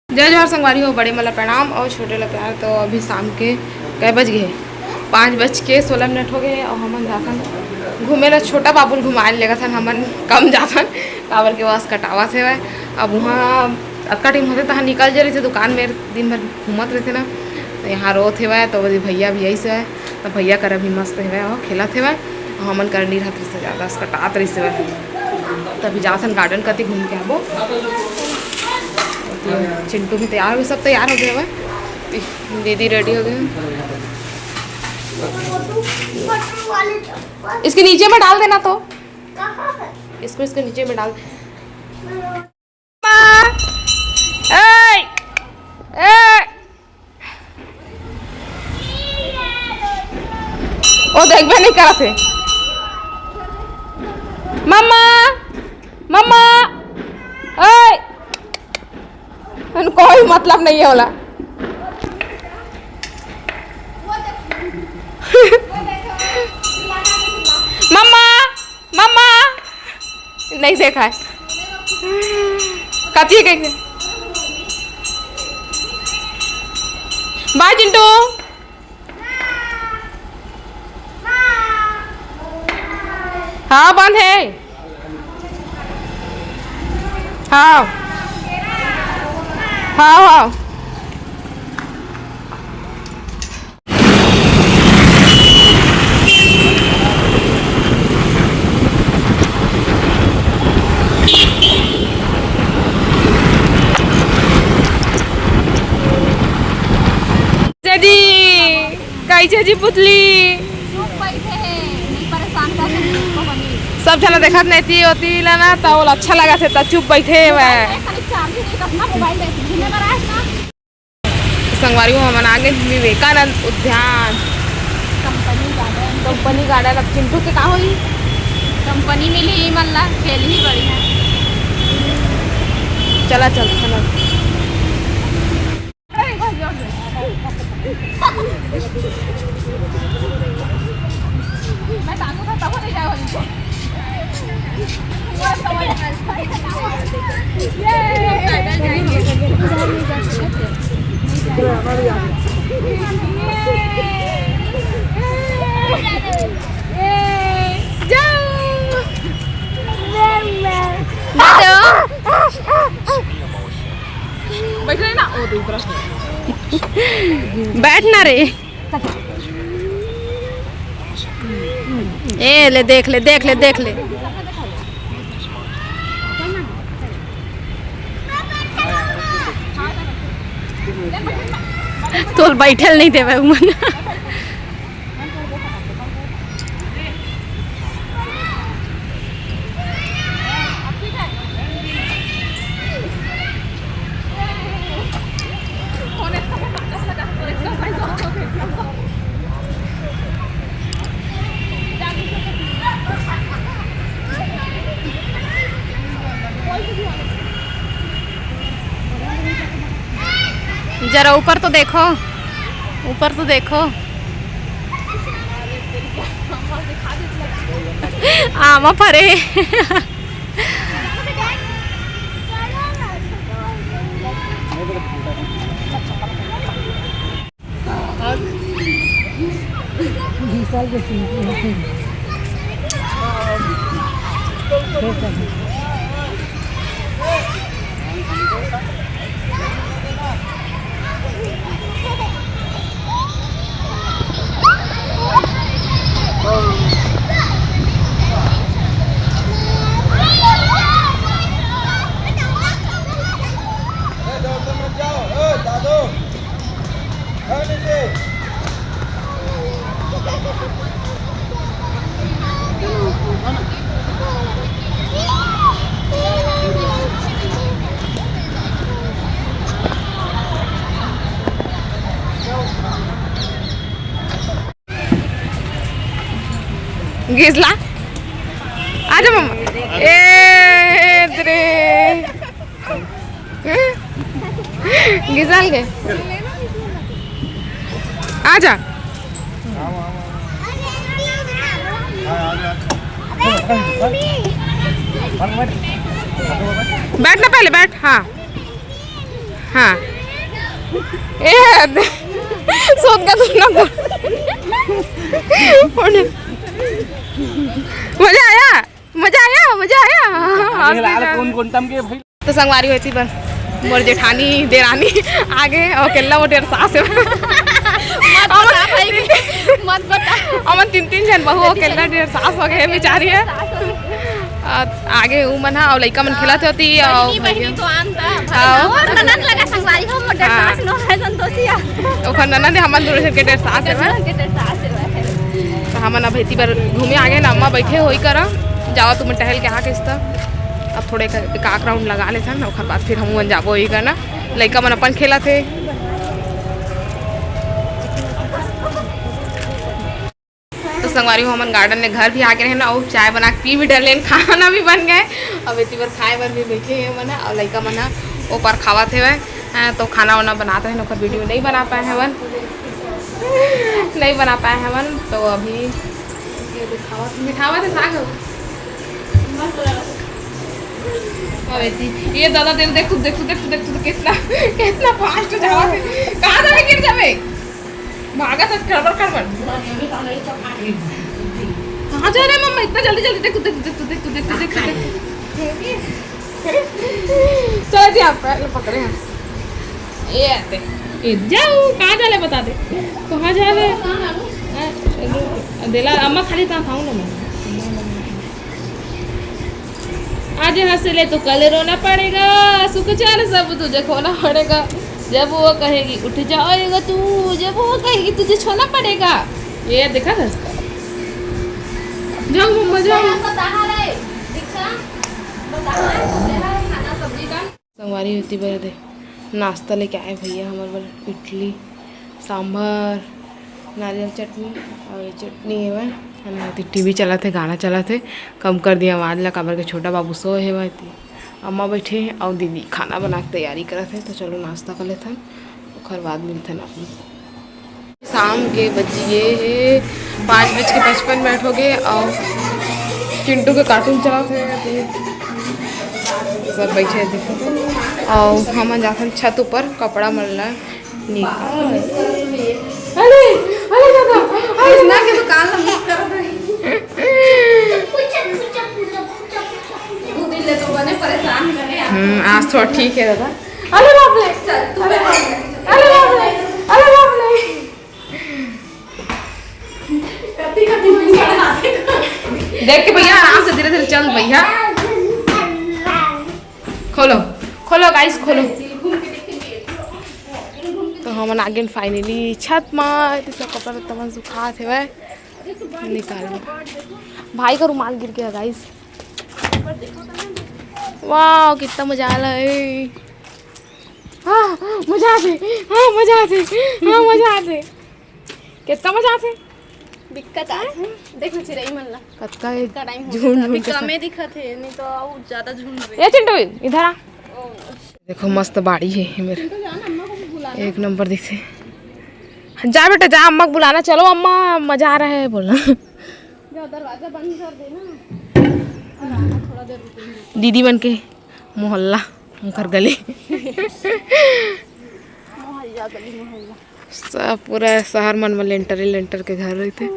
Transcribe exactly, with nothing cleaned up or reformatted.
जय जोहार संगवारी हो, बड़े मन ला प्रणाम और छोटे ला प्यार। तो अभी शाम के कै बज गए? पाँच बज के सोलह मिनट हो गए और हमन जाथन घूमे ला। छोटा बाबू ल घुमाए लेगथन, हमन कम जाथन, काबर के बस कटावत हेवय। अब वहाँ अतका टाइम होथे, तहाँ निकल जे रहिथे दुकान में, दिन भर घूमत रहिथे ना, तो यहाँ रोत हेवय। तो भैया भी ऐसे है, तो भैया कर अभी मस्त हेवय और खेलत हेवय, और हमन कर नी रहत रहिसे, ज़्यादा कटात रहिसे। तभी जाथन garden कति घूम के आबो। चिंटू भी तैयार हो गए, सब तैयार हो गए हवय। दीदी ready हो गए। इसके नीचे में डाल देना तो। इसको इसके नीचे में डाल। ए! ए! ओ देखबे नहीं करत हे। मम्मा, मम्मा, ओए, कोई मतलब नहीं है ओला। मम्मा, मम्मा, नहीं देखा है। कथी कहेंगे? बाय चिंटू। हाँ, बंद है। हाँ। हाँ, हाँ। जीजाजी, कैसे जी पुतली? चुप बैठे हे, नहीं परेशान कर सकते उसको बनी। सब जना देखत नहीं थी होती ला ना, तो ओला अच्छा लगा थे, तो चुप बैठे हुए हैं। खाली चार्ज नहीं, अपना मोबाइल देख, घूमे बर आए ना। संगवारी हो, हमन आ गए विवेकानंद उद्यान। Company garden. कंपनी गार्डन, अब चिंटू के का होई? कंपनी मिली मल्ला, खेल ही बढ़िया। चला, चल, चला। बैठ रहे ना, ओ, दूसरा। बैठ ना रे। ए ले, देख ले, देख ले, देख ले। तोल बैठल नहीं देवे उमन। जरा ऊपर तो देखो, ऊपर तो देखो। आमा फरे। गिसला। आजा मम्मा। ए दरे। गिसल के। आजा। बैठ ना पहले, बैठ। हाँ। हाँ। ए, दे-, सोच का तू ना बोल। मजा आया, मजा आया, मजा आया। हाँ, हाँ, हाँ, लाल हाँ। कौन कौन टम के भाई? तो संगवारी होती बन मोर जेठानी देरानी आगे और केल्ला वो डेढ़ सास है। मत बता भाई, मत बता। अमन तीन तीन जन बहू और केल्ला डेढ़ सास हो गए बेचारी है। आ, आगे उ मन हा, अउ लइका मन खेलत होती, अउ बहिनी, भैया। बहिनी तो आन दा। हाँ। और ननद लगा संगवारी हो, मोर डेढ़ हाँ। सास नो है संतोषिया। ओखर ननद है, हमन दोनों जन के डेढ़ सास है। दोनों के डेढ़ सास है। तो हमन अब एती बर घूमे आगे ना, अम्मा बैठे होई करा, जाओ तुम टहल के आ किस्ता। अब थोड़े एक, एक आक राउंड लगा लेथन, ओखर बाद फिर हमू मन जाबो होई करना। लइका मन अपन खेलत हे। तो संगवारी हो, हमन गार्डन ले घर भी आगे रहे ना, अउ चाय बना के पी भी डरलेन, खाना भी बन गए। अब एती बर खाए बर भी बैठे हे मन ह, अउ लइका मन ह ओ पार खावत हेवय। हाँ, तो खाना वाना बनात रहे, ओकर वीडियो नहीं बना पाए हवन, नहीं बना पाए हवन। तो अभी ये दिखावत, मिठावत है साग। अब एती, ये दादा, देख, देख तू, देख तू, देख तू, देख तू, कितना, कितना फास्ट जावत है। कहाँ जावे, गिर जावे। भागत हस खड़बड़ खड़बड़। कहाँ जा रहे मम्मा इतना जल्दी जल्दी? देख तू, देख तू, देख तू, देख तू, देख तू, देख तू, देख तू, देख तू। चलो जी, आप पहले पकड़े हैं। ये आते। ए, जाओ, कहाँ जा रहे बता दे। कहाँ जा रहे? हाँ, रुक, देला, अम्मा खाली कहाँ खाऊँ ना मैं। आज हंस ले तो कल रोना पड़ेगा, सुख चैन सब तुझे खोना पड़ेगा। जब वो कहेगी उठ जाएगा तू, जब वो कहेगी तुझे छोना पड़ेगा। ये देखा था इसका। जाओ मम्मा जाओ। संगवारी होती बर दे नाश्ता लेके आए भैया हमर बर इडली, सांभर, नारियल चटनी अउ ये चटनी हेवय। हमन एती टीवी चलत हे, गाना चलत हे, कम कर दिया आवाज ला, काबर के छोटा बाबू सोए हेवय। एती अम्मा बैठे हे अउ दीदी खाना बना के तैयारी करत हे। तो चलो नाश्ता कर लेथन, ओखर बाद मिलथन आप लोग। शाम के बजिए हे पाँच बज के पचपन मिनट हो गए अउ चिंटू के कार्टून चलत हे, सब बैठे हे देखत हे। अउ हमन जाथन छत ऊपर कपड़ा मन ला निकाल। अरे, अरे दादा, अरे कृष्णा के दुकान ला miss करत हई। दू दिन ले तो बने परेशान करे आप। हम्म, आज थोड़ा ठीक है दादा। अरे बाप रे, चल, तू अरे बाप रे, अरे बाप रे, अरे बाप रे। कति, कति मन बना दे। देख के भैया, आराम से, धीरे धीरे चल भैया। खोलो, खोलो guys, खोलो। तो हमन आगे finally छत मा, तो सब कपड़ा लत्ता मन सुखात हेवय, निकाल। भाई का रुमाल गिर गया guys। वाह, कितना मजा आ रहा है। हाँ, मजा आथे, हाँ, मजा आथे, हाँ, मजा आथे। कितना मजा आथे। दिक्कत आथे। देख ना चिरई मन ला। कतका ये कतका time हो झुंड, गया। अभी झुंड के कमे साथ। दिखत हे, नहीं तो अउ ज्यादा झुंड रहे। ए चिंटू, इधर आ। ओ। देखो मस्त बाड़ी हे मेरे। चिंटू जा ना, अम्मा को भी बुला ना। एक नंबर दिखथे। जा बेटा जा, अम्मा को बुलाना। चलो अम्मा, मजा आ रहा है बोलना। जा, दरवाजा बंद कर देना। और आना, थोड़ा देर रुकेंगे। दीदी मन के मोहल्ला, उनकर गली। मोहल्ला, गली मोहल्ला। सब पूरा शहर मन में लेंटर ही लेंटर के घर रहिथे।